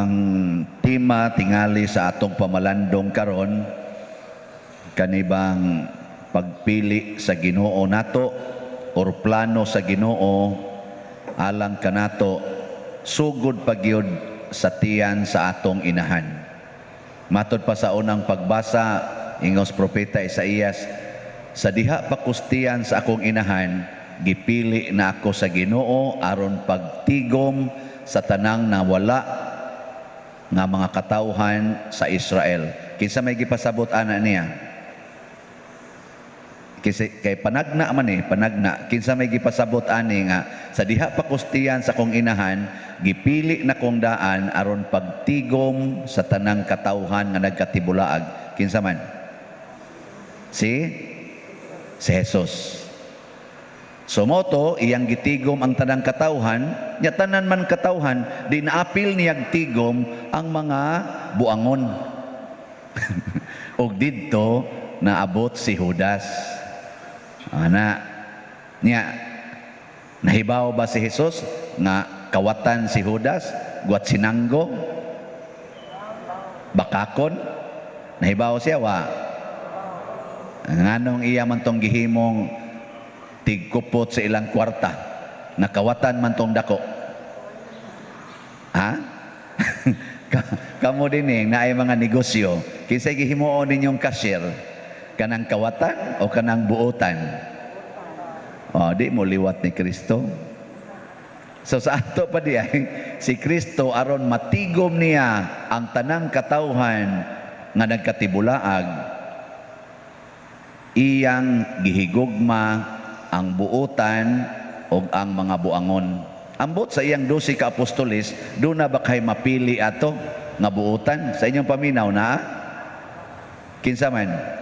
Ang tema tingali sa atong pamalandong karon, kanibang pagpili sa Ginoo nato or plano sa Ginoo alang kanato sugod pa gyud sa tiyan sa atong inahan. Matod pa sa unang pagbasa, ingos propeta Isaías, "Sa diha pa kos tiyan sa akong inahan, gipili na ako sa Ginoo aron pagtigom sa tanang nawala nga mga katawhan sa Israel." Kinsa may gipasabot ana niya? Kasi kay panagna man eh, panagna. Kinsa may gipasabot ani nga sa diha pa kos tiyan sa akong inahan, gipili na kong daan aron pagtigom sa tanang katawhan nga nagkatibulaag? Kinsa man? Si Jesus. So mao to, iyang gitigom ang tanang katawhan, nya tanan man katawhan, di naapil niyag tigom ang mga buangon. Og didto naabot si Judas. Ana niya, nahibaw ba si Jesus nga kawatan si Judas, guwat sinanggo, bakakon? Nahibaw siya wa? Nganong iya man tong gihimong tigkupot sa ilang kwarta? Nakawatan man tong dako. Ha? Kamo din eh, naay mga negosyo. Kinsay gihimuon ninyong cashier? Kanang kawatan o kanang buotan? O, di mo liwat ni Kristo. So sa ato pa di ay, si Kristo aron matigom niya ang tanang katawhan nga nagkatibulaag, iyang gihigugma ang buotan og ang mga buangon. Ambot sa iyang 12 ka apostoles, duna ba kay mapili ato nga buotan? Sa inyong paminaw na? Kinsa man?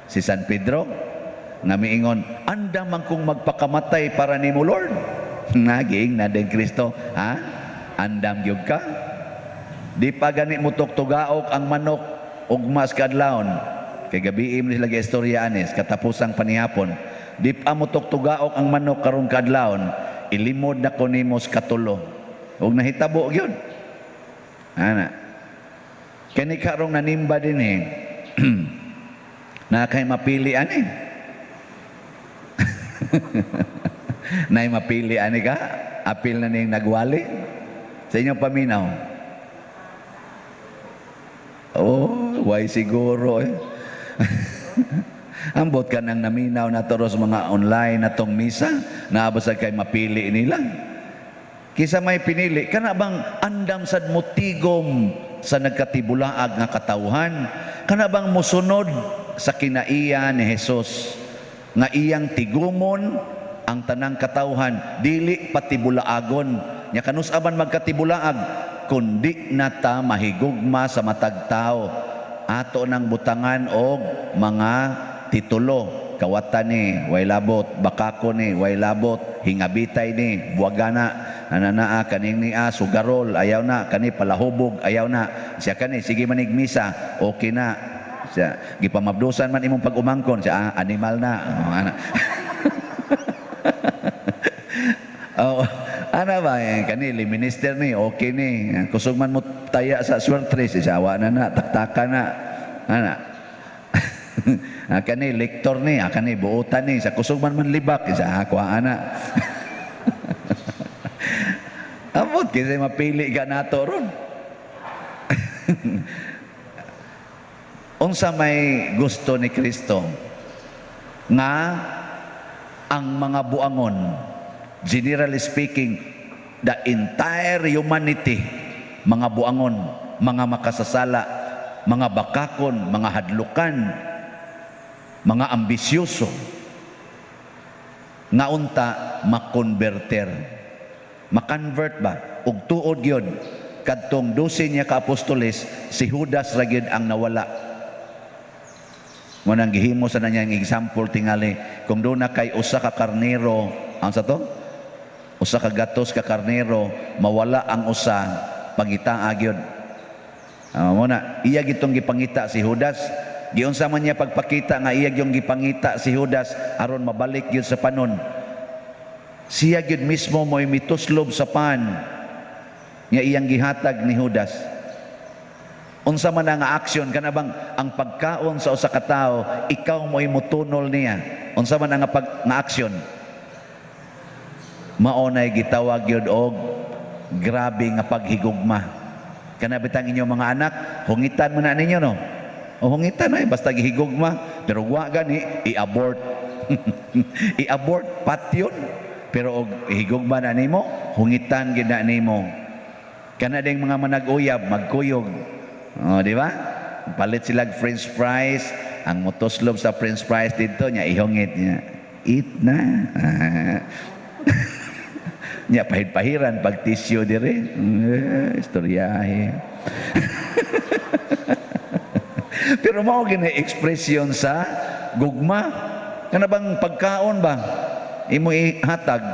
Si San Pedro nga miingon, "Andam man kong magpakamatay para nimo, Lord." Naging na din Kristo, "Ha? Andam gyud ka? Di pa gani mo tuktugaok ang manok ugmas kadlawon." Kay gabii man sila istorya anis katapusang panihapon. "Di pa mo tuktugaok ang manok karong kadlawon, ilimod na ko nimo sa katulo." Ug nahitabo gyud. Ana. Kani karong nanimba din eh. Na kay mapili ani. Nay mapili ani ka? Apil na ning nagwali? Sa inyong paminaw? Oh, why siguro eh. Ambot ka nang naminaw na toros mga online na tong misa, naabasag kay mapili nila. Kisa may pinili, kana bang andam sad mo tigom sa nagkatibulaag nga katawhan? Kana bang musunod sa kinaiya ni Jesus nga iyang tigumon ang tanang katawhan, dili patibulaagon? Nya kanus-a man magkatibulaag kundi na ta mahigugma sa matag tao? Ato nang butangan og mga titulo: kawatan ni, way labot; bakako ni, way labot; hingabitay ni, buwagana ananaa kaning niya, sugarol, ayaw na kani; palahubog, ayaw na siya kani; sige manig misa, okay na siya; gipamabdusan man imong pag-umangkon siya, ah, animal na. Oh, ana. Oh, ana ba eh, kani minister ni, okay ni; kusog man mo taya sa swertres siya, awa na na taktaka na ana. Ah, kani lektor ni, ah, kani buotan ni, sa kusog man man libak isa, ah, kuha ana. Amot kasi mapili ka nato ron. Unsa may gusto ni Kristo? Nga ang mga buangon, generally speaking, the entire humanity, mga buangon, mga makasasala, mga bakakon, mga hadlukan, mga ambisyoso, nga unta makonverter. Makonvert ba? Ug tuod gyud, kadtong 12 niya ka apostoles, si Judas ra gyud ang nawala. Mo nang gihimo sa nanyang example tingali, kung duna kay usa ka karnero, ang sa to? Usa ka gatos ka karnero, mawala ang usa, pangitaa gyud. Ah, mo na, iya gitong gipangita si Judas. Giunsa man niya pagpakita nga iya gyung gipangita si Judas aron mabalik gyud sa panon? Siya gyud mismo mo'y mituslob sa pan nga iyang gihatag ni Judas. Unsa man ang action, kana bang ang pagkaon sa usa ka tawo, ikaw mo'y mutunol niya. Unsa man ang pag nga action? Mao nay gitawag gyud og grabe nga paghigugma. Kana bitang inyong mga anak, hungitan mo na ninyo, no? O hungitan ay basta gihigugma, pero wa gani i-abort. I-abort patyon. Pero og higugma na nimo, hungitan gid na nimo. Kana ding mga manag-uyab, magkuyog. O, di ba? Palit sila og french fries, ang motuslob sa french fries dito niya, ihungit niya. Eat na. Nya pahid-pahiran pag tissue dire. Eh, istoryahe. Pero mao gini ekspresyon sa gugma. Kana bang pagkaon ba? Imo ihatag.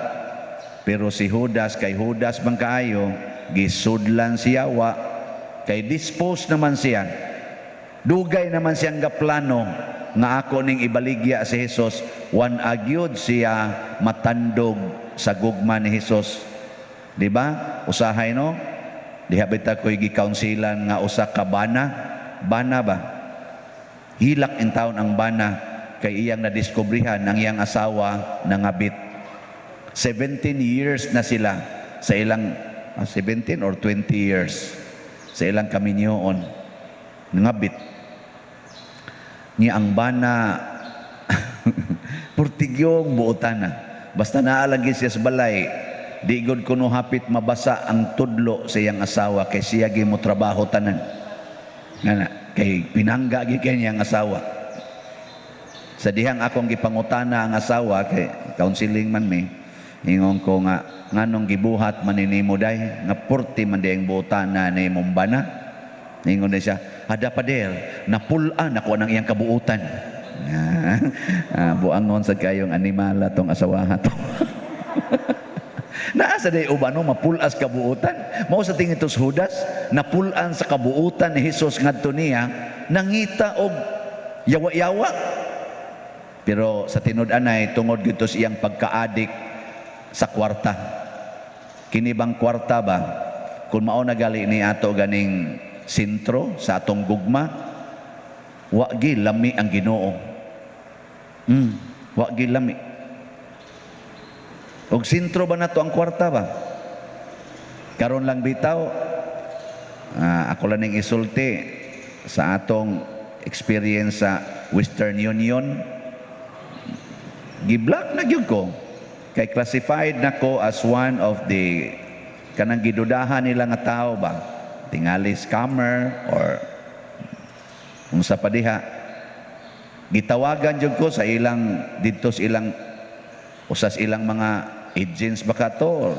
Pero si Judas, kay Judas man kaayo, gisudlan siya wa, kay dispose naman siya. Dugay naman siyang gaplano nga ako ning ibaligya si Jesus, wan agyod siya matandog sa gugma ni Jesus. Di ba? Usahay, no? Diha bitaw ko'y gikaunsilan nga usa ka bana. Bana ba? Hilak in town ang bana kay iyang nadiskubrihan ang iyang asawa nangabit. 17 years na sila sa ilang 17 or 20 years sa ilang kaminyoon, nangabit niya ang bana, purtigyong buotan na. Basta naalagi siya sa balay, di gud kuno hapit mabasa ang tudlo sa iyang asawa kay siya gi mo trabaho tanan. Nga kay pinangga gi kay niyang asawa. Sa dihang akong gipangutana ang asawa kay counseling man mi, ingon ko nga, nganong gibuhat man ni nimo day nga purti man di ang buotana ni imong bana? Ingon na siya, "Ada pader, napul-an ako ng iyang kabuutan." Ah, buangon sa kayong animala tong asawaha to. Naa sa day uban, no, mapulas kabuutan. Mao sa tingin to Judas, napulan sa kabuutan ni Jesus ngadto niya, nangita og yawa-yawa. Pero sa tinud-anay, tungod gito sa iyang pagka-adik sa kwarta. Kini bang kwarta ba? Kung mao na gali ni ato ganing sentro sa atong gugma, wa gi lami ang Ginoo. Wa gi lami. Og sentro ba nato ang kwarta ba? Karon lang bitaw, ako lang ning isulti sa atong experience sa Western Union. Giblock na gyud ko. Kay classified na ko as one of the kanang gidudahan nila nga tao ba? Tingali scammer or unsa pa diha. Gitawagan jud ko sa ilang didto sa ilang usas ilang mga agents ba ka to or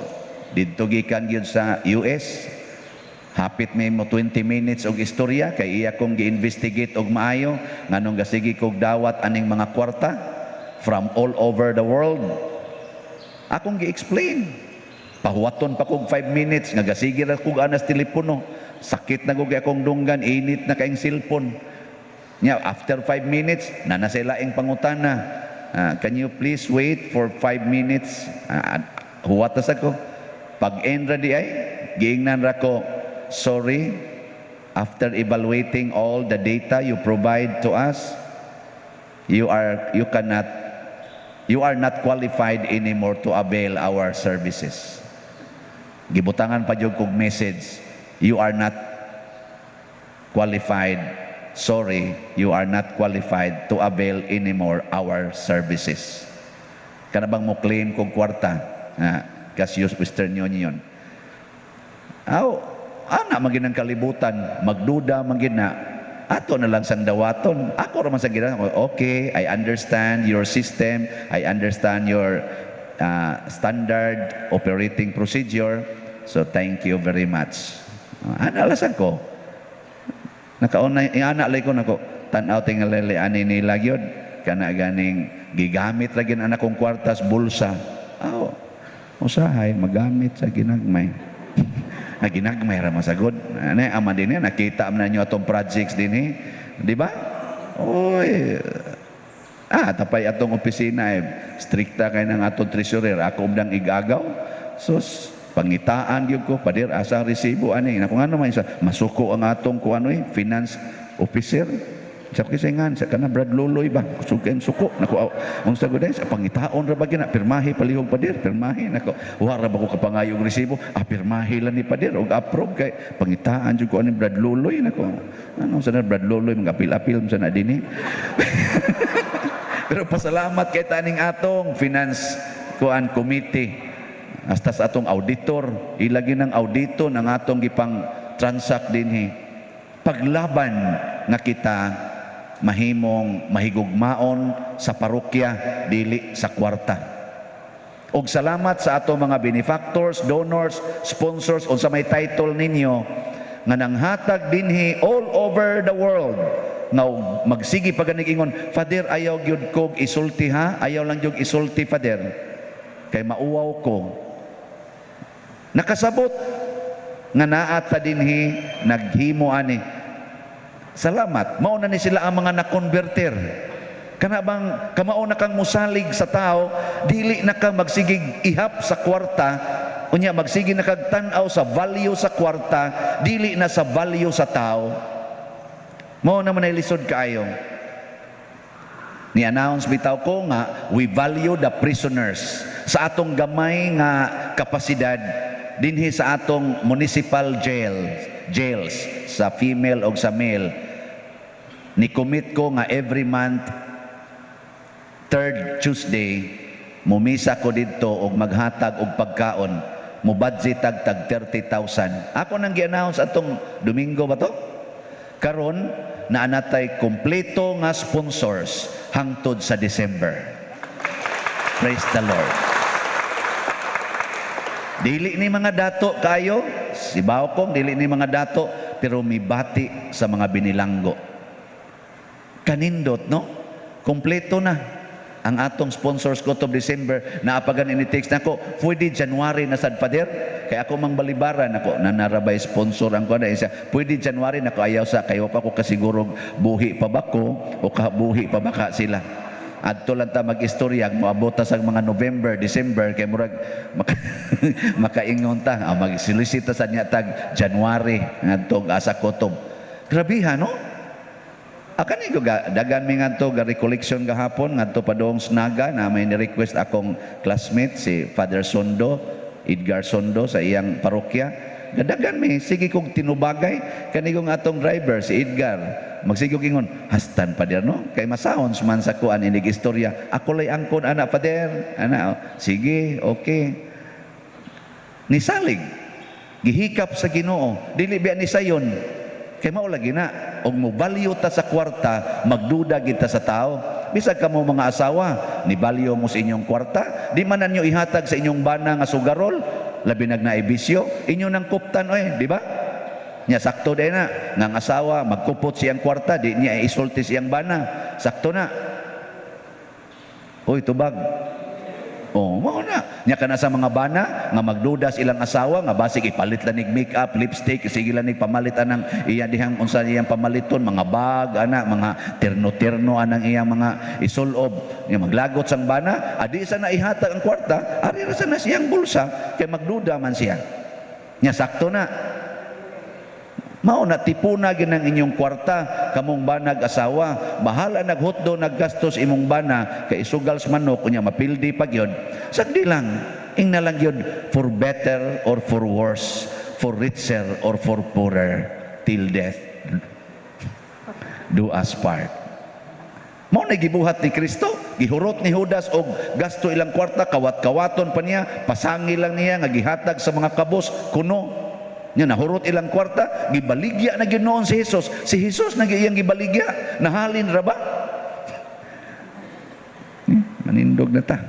didto gikan gyud sa US. Hapit may mo 20 minutes og istorya kay iya kong gi-investigate og maayo nganong gasigi kog dawat aning mga kwarta from all over the world. Akong gi-explain, pahuwaton pa kog 5 minutes nga gasigi ra kog anas telepono, sakit na kog akong dunggan, init na kaing cellphone nya. After 5 minutes na nasa ilaing pangutana, "Can you please wait for 5 minutes?" Huwat na sa ko. Pag end ra di ay giingnan ra ko, "Sorry, after evaluating all the data you provide to us, you cannot, you are not qualified anymore to avail our services." Gibutangan pa jud kog message, "You are not qualified. Sorry, you are not qualified to avail anymore our services." Kana bang mo claim kog kwarta nga kas use Western Union? Aw, ana man ang kalibutan, magduda man gid na, ato na lang sang dawaton. Ako ra man sa gina, "Okay, I understand your system, I understand your standard operating procedure. So thank you very much." Ana lasan ko. Nakauna ingana lay ko nako, tan-aw tingali ani nila gyud kana ganing gigamit ra gyud anak kong kwartas bulsa. Aw, usahay magamit sa ginagmay. Na ginagmay ra masagod. Ane ama din nakita man ninyo atong projects dinhi, di ba? Oy, tapay atong opisina eh. Strikta kay ng atong treasurer. Ako umdang igagaw. Sus, Pangitaan gyud ko, "Pader, asa ang resibo ani?" Nako, ngano man sa masuko ang atong kuan oy, finance officer. Sa kisingan sa kana Brad Loloy ba? Suken suko. Nako, unsa gud sa pangitaon ra ba gina pirmahe palihog, pader, pirmahe. Nako, wa ra ba ko kapangayog resibo? Ah, pirmahe lang ni pader og approve kay pangitaan jud ko ani Brad Loloy. Nako, ano sa na Brad Loloy, mga apil-apil sa na dinhi. Pero pasalamat kay taning atong finance kuan committee, hasta sa atong auditor, ilagi ng audito ng atong gipang transact dinhi. Paglaban nga kita mahimong mahigugmaon sa parokya, dili sa kwarta. Og salamat sa atong mga benefactors, donors, sponsors, unsa may title ninyo nga nanghatag dinhi all over the world, nga magsigi pa ganig ingon, "Father, ayaw gyud kog isulti ha, ayaw lang gyud isulti, Father, kay mauwaw ko." Nakasabot nga naa ta dinhi naghimo ani. Salamat. Mao na ni sila ang mga na-converter. Kana bang kamao na kang musalig sa tao, dili na ka magsigig ihap sa kwarta, unya magsige na kag tan-aw sa value sa kwarta, dili na sa value sa tao. Mao naman ay lisod kaayo. Ni-announce bitaw ko nga we value the prisoners sa atong gamay nga kapasidad dinhi sa atong municipal jails sa female o sa male. Ni commit ko nga every month, third Tuesday, mumisa ko didto og maghatag og pagkaon, mo budget tag tag 30,000. Ako nang gi-announce atong Domingo ba to? Karon naa na tay kompleto nga sponsors hangtod sa December. Praise the Lord. Dili ni mga dato kayo, si kong dili ni mga dato, pero mibati sa mga binilanggo. Kanindot, no? Kompleto na ang atong sponsors ko to December. Naapagan ini text nako, "Pwede January na sad, Father? Kay ako mang balibaran." Ako nanarabay sponsor ang ko na isa, "Pwede January nako?" "Ayaw sa kayo pa ko kasiguro buhi pa ba ko o kabuhi pa ba ka sila. Adto lang ta mag-istorya, moabot ta sa mga November, December, kay murag makaingon ta, ah, mag-solicit ta sa niya tag January ngadto asa kutob." Grabiha, no? Akan ko ga, dagan mi ngadto ga recollection gahapon ngadto padong Snaga na may ni-request akong classmate si Father Sondo, Edgar Sondo, sa iyang parokya. Gadagan mi, sige kog tinubagay kanigong atong driver si Edgar. Magsigo ingon, "Hastan, Pader, no? Kay masahons man sa kuan inig istorya. Ako lay angkon ana, Pader." Ana, oh. Sige, okay. Nisalig. Gihikap sa Ginoo. Dili biya ni sayon. Kay mao lagi na og mo value ta sa kwarta, magduda kita sa tao. Bisag kamo mga asawa, ni value mo sa inyong kwarta, di man ninyo ihatag sa inyong bana nga sugarol, labi nag naibisyo, inyo nang kuptan oy, di ba? Nya sakto din na, nga ang asawa magkupot siyang kwarta, di niya isulti siyang bana. Sakto na. Uy, tubag. Oh, mao na. Nya kana sa mga bana nga magdudas ilang asawa nga basig ipalit lang nig makeup, lipstick, sige lang nig pamalit anang iya dihang unsa iyang pamaliton, mga bag ana, mga terno-terno anang iyang mga isulob. Nya maglagot sang bana, adi sa na ihatag ang kwarta, ari ra sa na siyang bulsa kay magduda man siya. Nya sakto na. Mao na tipuna gyud ang inyong kwarta kamong banag asawa. Bahala naghutdo naggastos imong bana kay isugal sa manok, unya mapildi pa gyud. Sagdi lang, ing na lang gyud, for better or for worse, for richer or for poorer, till death do us part. Mao na gibuhat ni Kristo, gihurot ni Judas og gasto ilang kwarta, kawat-kawaton pa niya, pasangi lang niya nga gihatag sa mga kabos kuno. Nya nahurot ilang kwarta, gibaligya na gyud noon si Jesus. Si Jesus na iyang gibaligya, nahalin ra ba? Manindog na ta.